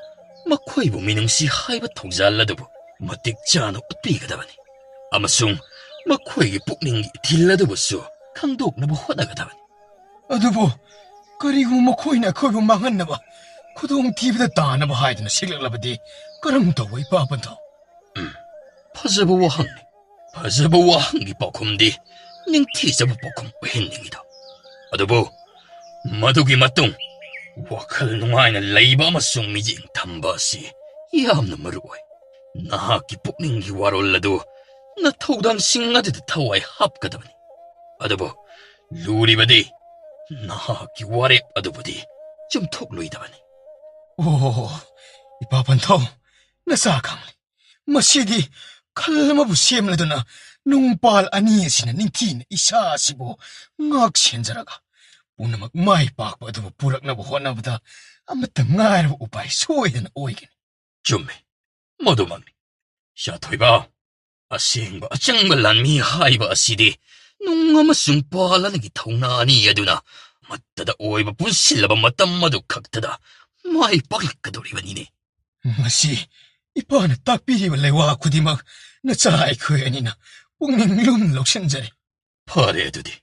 ꯃꯈꯣꯏꯕꯨ ꯃꯤꯅꯨꯡꯁꯤ ꯍꯥꯏꯕ ꯊꯧꯖꯥꯜ ꯑꯗꯨꯕꯨ ꯃꯇꯤꯛ ꯆꯥꯅ ꯎꯠꯄꯤꯒꯗꯕꯅꯤ ꯑꯃꯁꯨꯡ ꯃꯈꯣꯏꯒꯤ ꯄꯨꯛꯅꯤꯡꯒꯤ ꯏꯊꯤꯜ ꯑꯗꯨꯕꯨꯁꯨ ꯈꯪꯗꯣꯛꯅꯕ ꯍꯣꯠꯅꯒꯗꯕꯅꯤ꯫ ꯑꯗꯨꯕꯨ ꯀꯔꯤꯒꯨꯝꯕ ꯃꯈꯣꯏꯅ ꯑꯩꯈꯣꯏꯕꯨ ꯃꯥꯡꯍꯟꯅꯕ ꯈꯨꯗꯣꯡꯊꯤꯕꯗ ꯇꯥꯅꯕ ꯍꯥꯏꯗꯨꯅ ꯁꯤꯛꯂꯛꯂꯕꯗꯤ ꯀꯔꯝ ꯇꯧꯕ, ꯏꯄꯥ ꯄꯟꯊꯧ? ꯎꯝ, ꯐꯖꯕ ꯋꯥꯍꯪꯅꯤ꯫ ꯐꯖꯕ ꯋꯥꯍꯪꯒꯤ ꯄꯥꯎꯈꯨꯝꯗꯤ ꯅꯤꯡꯊꯤꯖꯕ ꯄꯥꯎꯈꯨꯝ ꯑꯣꯏꯍꯟꯅꯤꯡꯉꯤꯗꯣ꯫ ꯑꯗꯨꯕꯨ ꯃꯗꯨꯒꯤ ꯃꯇꯨꯡ ꯋꯥꯈꯜ ꯅꯨꯡꯉꯥꯏꯅ ꯂꯩꯕ ꯑꯃꯁꯨꯡ ꯃꯤꯠꯌꯦꯡ ꯊꯝꯕ ꯑꯁꯤ ꯌꯥꯝꯅ ꯃꯔꯨ ꯑꯣꯏ꯫ ꯅꯍꯥꯛꯀꯤ ꯄꯨꯛꯅꯤꯡꯒꯤ ꯋꯥꯔꯣꯜ ꯑꯗꯨ ꯅꯊꯧꯗꯥꯡꯁꯤꯡ ꯑꯗꯨꯗ ꯊꯋꯥꯏ ꯍꯥꯞꯀꯗꯕꯅꯤ꯫ ꯑꯗꯨꯕꯨ ꯂꯨꯔꯤꯕꯗꯤ ꯅꯍꯥꯛꯀꯤ ꯋꯥꯔꯦꯞ ꯑꯗꯨꯕꯨꯗꯤ ꯆꯨꯝꯊꯣꯛꯂꯣꯏꯗꯕꯅꯤ꯫ ꯑꯣ, ꯏꯄꯥ ꯄꯟꯊꯧ, ꯅꯆꯥ ꯈꯪꯂꯦ꯫ ꯃꯁꯤꯗꯤ ꯈꯜ ꯑꯃꯕꯨ ꯁꯦꯝꯂꯗꯨꯅ ꯅꯨꯡꯄꯥꯜ ꯑꯅꯤ ꯑꯁꯤꯅ ꯅꯤꯡꯊꯤꯅ ꯏꯁꯥ ꯑꯁꯤꯕꯨ ꯉꯥꯛ ꯁꯦꯟꯖꯔꯒ ꯄꯨꯝꯅꯃꯛ ꯃꯥꯏ ꯄꯥꯛꯄ ꯑꯗꯨꯕꯨ ꯄꯨꯔꯛꯅꯕ ꯍꯣꯠꯅꯕꯗ ꯑꯃꯠꯇ ꯉꯥꯏꯔꯕ ꯎꯄꯥꯏ ꯁꯣꯏꯗꯅ ꯑꯣꯏꯒꯅꯤ꯫ ꯆꯨꯝꯃꯤ, ꯃꯗꯨꯃꯛꯅꯤ꯫ ꯏꯆꯥ ꯊꯣꯏꯕ, ꯑꯁꯦꯡꯕ ꯑꯆꯪꯕ ꯂꯥꯟꯃꯤ ꯍꯥꯏꯕ ꯑꯁꯤꯗꯤ ꯅꯨꯡ ꯑꯃꯁꯨꯡ ꯄꯥꯜ ꯑꯅꯤꯒꯤ ꯊꯧꯅꯥ ꯑꯅꯤ ꯑꯗꯨꯅ ꯑꯃꯠꯇꯗ ꯑꯣꯏꯕ ꯄꯨꯟꯁꯤꯜꯂꯕ ꯃꯇꯝ ꯑꯗꯨ ꯈꯛꯇꯗ ꯃꯥꯏ ꯄꯥꯛꯂꯛꯀꯗꯧꯔꯤꯕꯅꯤꯅꯦ꯫ ꯉꯁꯤ ꯏꯄꯥꯅ ꯇꯥꯛꯄꯤꯔꯤꯕ ꯂꯩꯋꯥ ꯈꯨꯗꯤꯡꯃꯛ ꯅꯆꯥ ꯑꯩꯈꯣꯏ ꯑꯅꯤꯅ ꯄꯨꯛꯅꯤꯡ ꯂꯨꯝꯅ ꯂꯧꯁꯤꯟꯖꯔꯦ꯫ ꯐꯔꯦ ꯑꯗꯨꯗꯤ,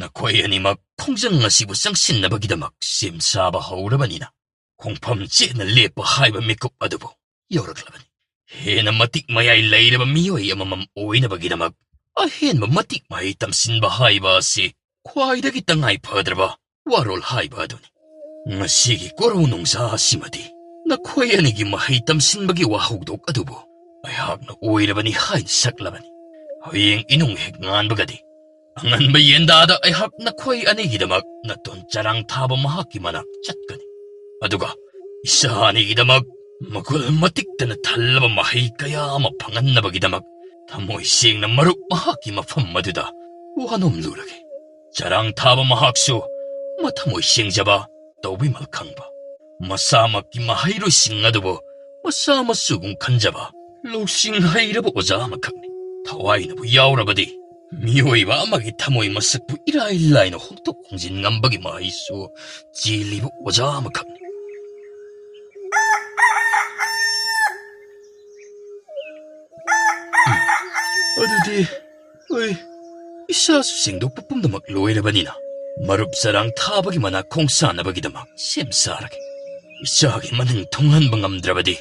ꯅꯈꯣꯏ ꯑꯅꯤꯃꯛ ꯈꯣꯡꯖꯪ ꯑꯁꯤꯕꯨ ꯆꯪꯁꯤꯟꯅꯕꯒꯤꯗꯃꯛ ꯁꯦꯝ ꯁꯥꯕ ꯍꯧꯔꯕꯅꯤꯅ, ꯈꯣꯡꯐꯝ ꯆꯦꯠꯅ ꯂꯦꯞꯄ ꯍꯥꯏꯕ ꯃꯤꯀꯨꯞ ꯑꯗꯨꯕꯨ ꯌꯧꯔꯛꯂꯕꯅꯤ꯫ ꯍꯦꯟꯅ ꯃꯇꯤꯛ ꯃꯌꯥꯏ ꯂꯩꯔꯕ ꯃꯤꯑꯣꯏ ꯑꯃꯃꯝ ꯑꯣꯏꯅꯕꯒꯤꯗꯃꯛ ꯑꯍꯦꯟꯕ ꯃꯇꯤꯛ ꯃꯍꯩ ꯇꯝꯁꯤꯟꯕ ꯍꯥꯏꯕ ꯑꯁꯤ ꯈ꯭ꯋꯥꯏꯗꯒꯤ ꯇꯉꯥꯏ ꯐꯗ꯭ꯔꯕ ꯋꯥꯔꯣꯜ ꯍꯥꯏꯕ ꯑꯗꯨꯅꯤ꯫ ꯉꯁꯤꯒꯤ ꯀꯣꯔꯧ ꯅꯨꯡꯖꯥ ꯑꯁꯤꯃꯗꯤ ꯅꯈꯣꯏ ꯑꯅꯤꯒꯤ ꯃꯍꯩ ꯇꯝꯁꯤꯟꯕꯒꯤ ꯋꯥꯍꯧꯗꯣꯛ ꯑꯗꯨꯕꯨ ꯑꯩꯍꯥꯛꯅ ꯑꯣꯏꯔꯕꯅꯤ ꯍꯥꯏꯅ ꯁꯛꯂꯕꯅꯤ꯫ ꯍꯌꯦꯡ ꯏꯅꯨꯡ ꯍꯦꯛ ꯉꯥꯟꯕꯒꯗꯤ ꯑꯉꯟꯕ ꯌꯦꯟꯗꯥꯗ ꯑꯩꯍꯥꯛ ꯅꯈꯣꯏ ꯑꯅꯤꯒꯤꯗꯃꯛ ꯅꯇꯣꯟ ꯆꯔꯥꯡ ꯊꯥꯕ ꯃꯍꯥꯛꯀꯤ ꯃꯅꯥꯛ ꯆꯠꯀꯅꯤ꯫ ꯑꯗꯨꯒ ꯏꯆꯥ ꯑꯅꯤꯒꯤꯗꯃꯛ ꯃꯒꯨꯜ ꯃꯇꯤꯛꯇꯅ ꯊꯜꯂꯕ ꯃꯍꯩ ꯀꯌꯥ ꯑꯃ ꯐꯪꯍꯟꯅꯕꯒꯤꯗꯃꯛ ꯊꯃꯣꯏ ꯁꯦꯡꯅ ꯃꯔꯨꯞ ꯃꯍꯥꯛꯀꯤ ꯃꯐꯝ ꯑꯗꯨꯗ ꯋꯥꯅꯣꯝꯂꯨꯔꯒꯦ꯫ ꯆꯔꯥꯡ ꯊꯥꯕ ꯃꯍꯥꯛꯁꯨ ꯃꯊꯃꯣꯏ ꯁꯦꯡꯖꯕ ꯇꯧꯕꯤꯃꯜ ꯈꯪꯕ, ꯃꯁꯥꯃꯛꯀꯤ ꯃꯍꯩꯔꯣꯏꯁꯤꯡ ꯑꯗꯨꯕꯨ ꯃꯆꯥ ꯃꯁꯨꯒꯨꯝ ꯈꯟꯖꯕ ꯂꯧꯁꯤꯡ ꯍꯩꯔꯕ ꯑꯣꯖꯥ ꯑꯃꯈꯛꯅꯤ꯫ ꯊꯋꯥꯏꯅꯕꯨ ꯌꯥꯎꯔꯕꯗꯤ ꯃꯤꯑꯣꯏꯕ ꯑꯃꯒꯤ ꯊꯃꯣꯏ ꯃꯁꯛꯄꯨ ꯏꯔꯥꯏ ꯂꯥꯏꯅ ꯍꯣꯡꯗꯣꯛ ꯍꯣꯡꯖꯤꯟ ꯉꯝꯕꯒꯤ ꯃꯍꯩꯁꯨ ꯆꯦꯜꯂꯤꯕ ꯑꯣꯖꯥ ꯑꯃꯈꯛꯅꯤ꯫ ꯎꯝ, ꯑꯗꯨꯗꯤ ꯑꯩ ꯏꯁꯥꯁꯨ ꯁꯦꯡꯗꯣꯛꯄ ꯄꯨꯝꯅꯃꯛ ꯂꯣꯏꯔꯕꯅꯤꯅ ꯃꯔꯨꯞ ꯆꯔꯥꯡ ꯊꯥꯕꯒꯤ ꯃꯅꯥ ꯈꯣꯡꯁꯥꯟꯅꯕꯒꯤꯗꯃꯛ ꯁꯦꯝ ꯁꯥꯔꯒꯦ꯫ ꯏꯆꯥꯒꯤ ꯃꯅꯤꯡ ꯊꯨꯡꯍꯟꯕ ꯉꯝꯗ꯭ꯔꯕꯗꯤ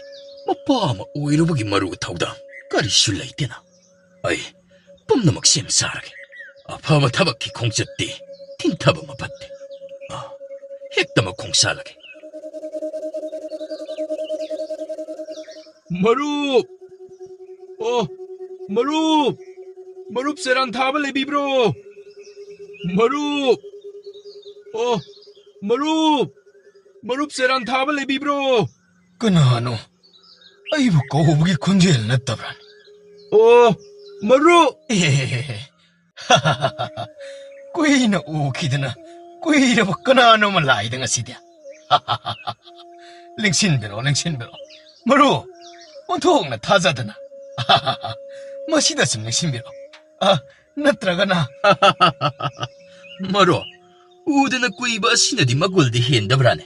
ꯃꯄꯥ ꯑꯃ ꯑꯣꯏꯔꯨꯕꯒꯤ ꯃꯔꯨ ꯊꯧꯗꯥꯡ ꯀꯔꯤꯁꯨ ꯂꯩꯇꯦꯅ꯫ ꯑꯩ ꯄꯨꯝꯅꯃꯛ ꯁꯦꯝ ꯁꯥꯔꯒꯦ꯫ ꯑꯐꯕ ꯊꯕꯛꯀꯤ ꯈꯣꯡꯆꯠꯇꯤ ꯊꯤꯡꯊꯕ ꯑꯃ ꯐꯠꯇꯦ꯫ ꯑ, ꯍꯦꯛꯇꯃꯛ ꯈꯣꯡꯁꯥꯜꯂꯒꯦ꯫ ꯃꯔꯨꯞ! ꯑꯣ, ꯃꯔꯨꯞ! ꯃꯔꯨꯞ ꯆꯦꯔꯥꯡ ꯊꯥꯕ ꯂꯩꯕꯤꯕ꯭ꯔꯣ? ꯃꯔꯨꯞ! ꯑꯣ, ꯃꯔꯨꯞ! ꯃꯔꯨꯞ ꯆꯦꯔꯥꯡ ꯊꯥꯕ ꯂꯩꯕꯤꯕ꯭ꯔꯣ? ꯀꯅꯥꯅꯣ? ꯑꯩꯕꯨ ꯀꯧꯕꯒꯤ ꯈꯣꯟꯖꯦꯜ ꯅꯠꯇꯕ꯭ꯔꯥ? ꯑꯣ, ꯃꯔꯨꯞ! ꯑꯦ, ꯀꯨꯏꯅ ꯎꯈꯤꯗꯅ ꯀꯨꯏꯔꯕ ꯀꯅꯥꯅꯣꯃ ꯂꯥꯛꯏꯗ ꯉꯁꯤꯗꯤ꯫ ꯂꯦꯡꯁꯤꯟꯕꯤꯔꯣ, ꯂꯦꯡꯁꯤꯟꯕꯤꯔꯣ꯫ ꯃꯔꯨꯞ, ꯑꯣꯟꯊꯣꯛꯅ ꯊꯥꯖꯗꯅ꯫ ꯃꯁꯤꯗ ꯁꯨꯝ ꯂꯦꯡꯁꯤꯟꯕꯤꯔꯣ꯫ ꯑ, ꯅꯠꯇ꯭ꯔꯒꯅ ꯃꯔꯨꯞ, ꯎꯗꯅ ꯀꯨꯏꯕ ꯑꯁꯤꯅꯗꯤ ꯃꯒꯨꯜꯗꯤ ꯍꯦꯟꯗꯕ꯭ꯔꯥꯅꯦ?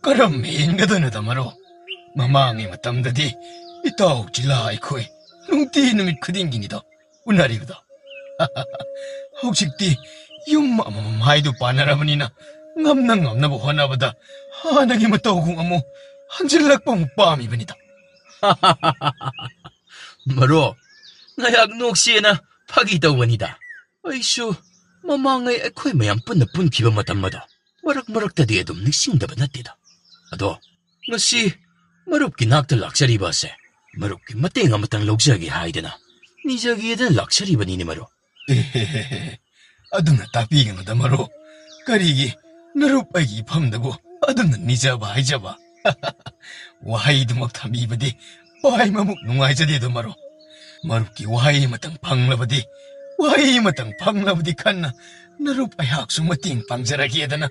ꯀꯔꯝ ꯍꯦꯟꯒꯗꯣꯏꯅꯣꯗ ꯃꯔꯨꯞ? ꯃꯃꯥꯡꯉꯩ ꯃꯇꯝꯗꯗꯤ ꯏꯇꯥꯎ ꯆꯤꯂꯥ ꯑꯩꯈꯣꯏ ꯅꯨꯡꯇꯤ ꯅꯨꯃꯤꯠ ꯈꯨꯗꯤꯡꯒꯤꯅꯤꯗꯣ ꯎꯅꯔꯤꯕꯗꯣ꯫ ꯍꯧꯖꯤꯛꯇꯤ ꯌꯨꯝ ꯑꯃꯃꯝ ꯍꯥꯏꯗꯨ ꯄꯥꯟꯅꯔꯕꯅꯤꯅ ꯉꯝꯅ ꯉꯝꯅꯕ ꯍꯣꯠꯅꯕꯗ ꯍꯥꯟꯅꯒꯤ ꯃꯇꯧꯒꯨꯝ ꯑꯃꯨꯛ ꯍꯟꯖꯤꯜꯂꯛꯄ ꯑꯃꯨꯛ ꯄꯥꯝꯃꯤꯕꯅꯤꯗ꯫ ꯃꯔꯨꯞ, ꯉꯥꯏꯍꯥꯛ ꯅꯣꯛꯁꯦꯅ ꯐꯥꯒꯤ ꯇꯧꯕꯅꯤꯗ꯫ ꯑꯩꯁꯨ ꯃꯃꯥꯡꯉꯩ ꯑꯩꯈꯣꯏ ꯃꯌꯥꯝ ꯄꯨꯟꯅ ꯄꯨꯟꯈꯤꯕ ꯃꯇꯝ ꯑꯗꯣ ꯃꯔꯛ ꯃꯔꯛꯇꯗꯤ ꯑꯗꯨꯝ ꯅꯤꯡꯁꯤꯡꯗꯕ ꯅꯠꯇꯦꯗ꯫ ꯑꯗꯣ ꯉꯁꯤ ꯃꯔꯨꯞꯀꯤ ꯅꯥꯛꯇ ꯂꯥꯛꯆꯔꯤꯕ ꯑꯁꯦ ꯃꯔꯨꯞꯀꯤ ꯃꯇꯦꯡ ꯑꯃꯇꯪ ꯂꯧꯖꯒꯦ ꯍꯥꯏꯗꯅ ꯅꯤꯖꯒꯦꯗꯅ ꯂꯥꯛꯆꯔꯤꯕꯅꯤꯅꯦ ꯃꯔꯨꯞ꯫ ꯑꯦꯍꯦꯍꯦꯍꯦ꯫ ꯑꯗꯨꯅ ꯇꯥꯛꯄꯤꯒꯅꯨꯗ ꯃꯔꯨꯞ꯫ ꯀꯔꯤꯒꯤ ꯅꯔꯨꯞ ꯑꯩꯒꯤ ꯏꯐꯝꯗꯕꯨ ꯑꯗꯨꯝꯅ ꯅꯤꯖꯕ ꯍꯥꯏꯖꯕ? ꯋꯥꯍꯩꯗꯨꯃꯛ ꯊꯝꯕꯤꯕꯗꯤ ꯄꯥꯏꯃꯃꯨꯛ ꯅꯨꯡꯉꯥꯏꯖꯗꯦꯗ ꯃꯔꯨꯞ꯫ ꯃꯔꯨꯞꯀꯤ ꯋꯥꯍꯩ ꯑꯃꯇꯪ ꯐꯪꯂꯕꯗꯤ, ꯋꯥꯍꯩ ꯑꯃꯇꯪ ꯐꯪꯂꯕꯗꯤ ꯈꯟꯅ ꯅꯔꯨꯞ ꯑꯩꯍꯥꯛꯁꯨ ꯃꯇꯦꯡ ꯄꯥꯡꯖꯔꯒꯦꯗꯅ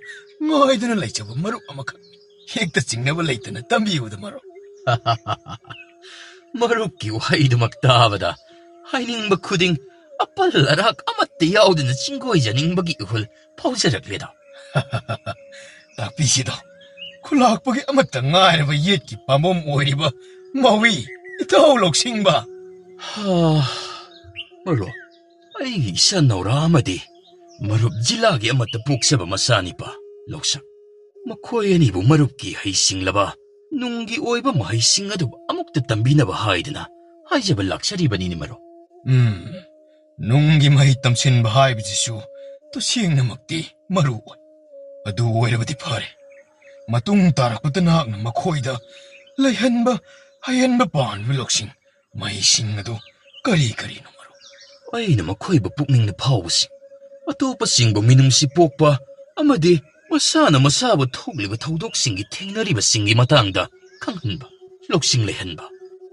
ꯉꯥꯏꯗꯨꯅ ꯂꯩꯖꯕ ꯃꯔꯨꯞ ꯑꯃꯈꯛ꯫ ꯍꯦꯛꯇ ꯆꯤꯡꯅꯕ ꯂꯩꯇꯅ ꯇꯝꯕꯤꯌꯨꯗ ꯃꯔꯨꯞ꯫ ꯃꯔꯨꯞꯀꯤ ꯋꯥꯍꯩꯗꯨꯃꯛ ꯇꯥꯕꯗ ꯍꯥꯏꯅꯤꯡꯕ ꯈꯨꯗꯤꯡ ꯑꯄꯜ ꯑꯔꯥꯛ ꯑꯃꯠꯇ ꯌꯥꯎꯗꯅ ꯆꯤꯡꯒꯣꯏꯖꯅꯤꯡꯕꯒꯤ ꯏꯍꯨꯜ ꯐꯥꯎꯖꯔꯛꯂꯦꯗ꯫ ꯇꯥꯛꯄꯤꯁꯤꯗꯣ, ꯈꯨꯂꯥꯛꯄꯒꯤ ꯑꯃꯠꯇ ꯉꯥꯏꯔꯕ ꯌꯦꯠꯀꯤ ꯄꯥꯝꯕꯣꯝ ꯑꯣꯏꯔꯤꯕ ꯃꯥꯋꯤ ꯏꯇꯥꯎ ꯂꯧꯁꯤꯡꯕ꯫ ꯍꯥ, ꯃꯔꯨꯞ, ꯑꯩꯒꯤ ꯏꯆꯥ ꯅꯧꯔꯥ ꯑꯃꯗꯤ ꯃꯔꯨꯞ ꯖꯤꯂꯥꯒꯤ ꯑꯃꯠꯇ ꯄꯣꯛꯆꯕ ꯃꯆꯥꯅꯤꯄꯥ ꯂꯧꯁꯪ꯫ ꯃꯈꯣꯏ ꯑꯅꯤꯕꯨ ꯃꯔꯨꯞꯀꯤ ꯍꯩꯁꯤꯡꯂꯕ ꯅꯨꯡꯒꯤ ꯑꯣꯏꯕ ꯃꯍꯩꯁꯤꯡ ꯑꯗꯨ ꯑꯃꯨꯛꯇ ꯇꯝꯕꯤꯅꯕ ꯍꯥꯏꯗꯨꯅ ꯍꯥꯏꯖꯕ ꯂꯥꯛꯆꯔꯤꯕꯅꯤꯅꯦ ꯃꯔꯨꯞ꯫ ꯎꯝ, ꯅꯨꯡꯒꯤ ꯃꯍꯩ ꯇꯝꯁꯤꯟꯕ ꯍꯥꯏꯕꯁꯤꯁꯨ ꯇꯁꯦꯡꯅꯃꯛꯇꯤ ꯃꯔꯨ ꯑꯣꯏ꯫ ꯑꯗꯨ ꯑꯣꯏꯔꯕꯗꯤ ꯐꯔꯦ꯫ ꯃꯇꯨꯡ ꯇꯥꯔꯛꯄꯗ ꯅꯍꯥꯛꯅ ꯃꯈꯣꯏꯗ ꯂꯩꯍꯟꯕ, ꯍꯩꯍꯟꯕ ꯄꯥꯝꯂꯤꯕ ꯂꯧꯁꯤꯡ, ꯃꯍꯩꯁꯤꯡ ꯑꯗꯨ ꯀꯔꯤ ꯀꯔꯤꯅꯣ ꯃꯔꯨꯞ? ꯑꯩꯅ ꯃꯈꯣꯏꯕꯨ ꯄꯨꯛꯅꯤꯡꯗ ꯐꯥꯎꯕꯁꯤꯡ, ꯑꯇꯣꯞꯄꯁꯤꯡꯕꯨ ꯃꯤꯅꯨꯡꯁꯤ ꯄꯣꯛꯄ ꯑꯃꯗꯤ ꯃꯁꯥꯅ ꯃꯁꯥꯕꯨ ꯊꯣꯛꯂꯤꯕ ꯊꯧꯗꯣꯛꯁꯤꯡꯒꯤ ꯊꯦꯡꯅꯔꯤꯕꯁꯤꯡꯒꯤ ꯃꯇꯥꯡꯗ ꯈꯪꯍꯟꯕ, ꯂꯧꯁꯤꯡ ꯂꯩꯍꯟꯕ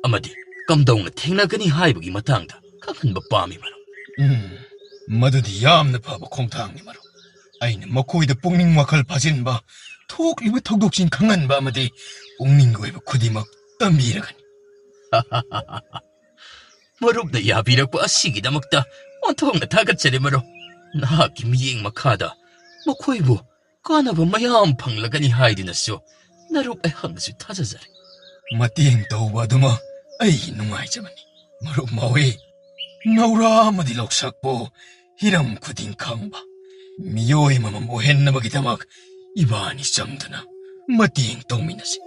ꯑꯃꯗꯤ ꯀꯝꯗꯧꯅ ꯊꯦꯡꯅꯒꯅꯤ ꯍꯥꯏꯕꯒꯤ ꯃꯇꯥꯡꯗ ꯈꯪꯍꯟꯕ ꯄꯥꯝꯃꯤ ꯃꯔꯨꯞ꯫ ꯎꯝ, ꯃꯗꯨꯗꯤ ꯌꯥꯝꯅ ꯐꯕ ꯈꯣꯡꯊꯥꯡꯅꯤ ꯃꯔꯨꯞ꯫ ꯑꯩꯅ ꯃꯈꯣꯏꯗ ꯄꯨꯛꯅꯤꯡ ꯋꯥꯈꯜ ꯐꯥꯖꯤꯟꯕ, ꯊꯣꯛꯂꯤꯕ ꯊꯧꯗꯣꯛꯁꯤꯡ ꯈꯪꯍꯟꯕ ꯑꯃꯗꯤ ꯄꯨꯛꯅꯤꯡꯒꯤ ꯑꯣꯏꯕ ꯈꯨꯗꯤꯡꯃꯛ ꯇꯝꯕꯤꯔꯒꯅꯤ꯫ ꯃꯔꯨꯞꯅ ꯌꯥꯕꯤꯔꯛꯄ ꯑꯁꯤꯒꯤꯗꯃꯛꯇ ꯑꯣꯟꯊꯣꯛꯅ ꯊꯥꯒꯠꯆꯔꯤ ꯃꯔꯨꯞ꯫ ꯅꯍꯥꯛꯀꯤ ꯃꯤꯠꯌꯦꯡ ꯃꯈꯥꯗ ꯃꯈꯣꯏꯕꯨ ꯀꯥꯟꯅꯕ ꯃꯌꯥꯝ ꯐꯪꯂꯒꯅꯤ ꯍꯥꯏꯗꯨꯅꯁꯨ ꯅꯔꯨꯞ ꯑꯩꯍꯥꯛꯅꯁꯨ ꯊꯥꯖꯖꯔꯤ꯫ ꯃꯇꯦꯡ ꯇꯧꯕ ꯑꯗꯨꯃꯛ ꯑꯩꯒꯤ ꯅꯨꯡꯉꯥꯏꯖꯕꯅꯤ꯫ ꯃꯔꯨꯞ ꯃꯥꯋꯤ, ꯅꯧꯔꯥ ꯑꯃꯗꯤ ꯂꯧꯁꯛꯄꯨ ꯍꯤꯔꯝ ꯈꯨꯗꯤꯡ ꯈꯪꯕ ꯃꯤꯑꯣꯏ ꯑꯃꯃꯝ ꯑꯣꯏꯍꯟꯅꯕꯒꯤꯗꯃꯛ ꯏꯕꯥꯅꯤ ꯆꯪꯗꯨꯅ ꯃꯇꯦꯡ ꯇꯧꯃꯤꯟꯅꯁꯤ꯫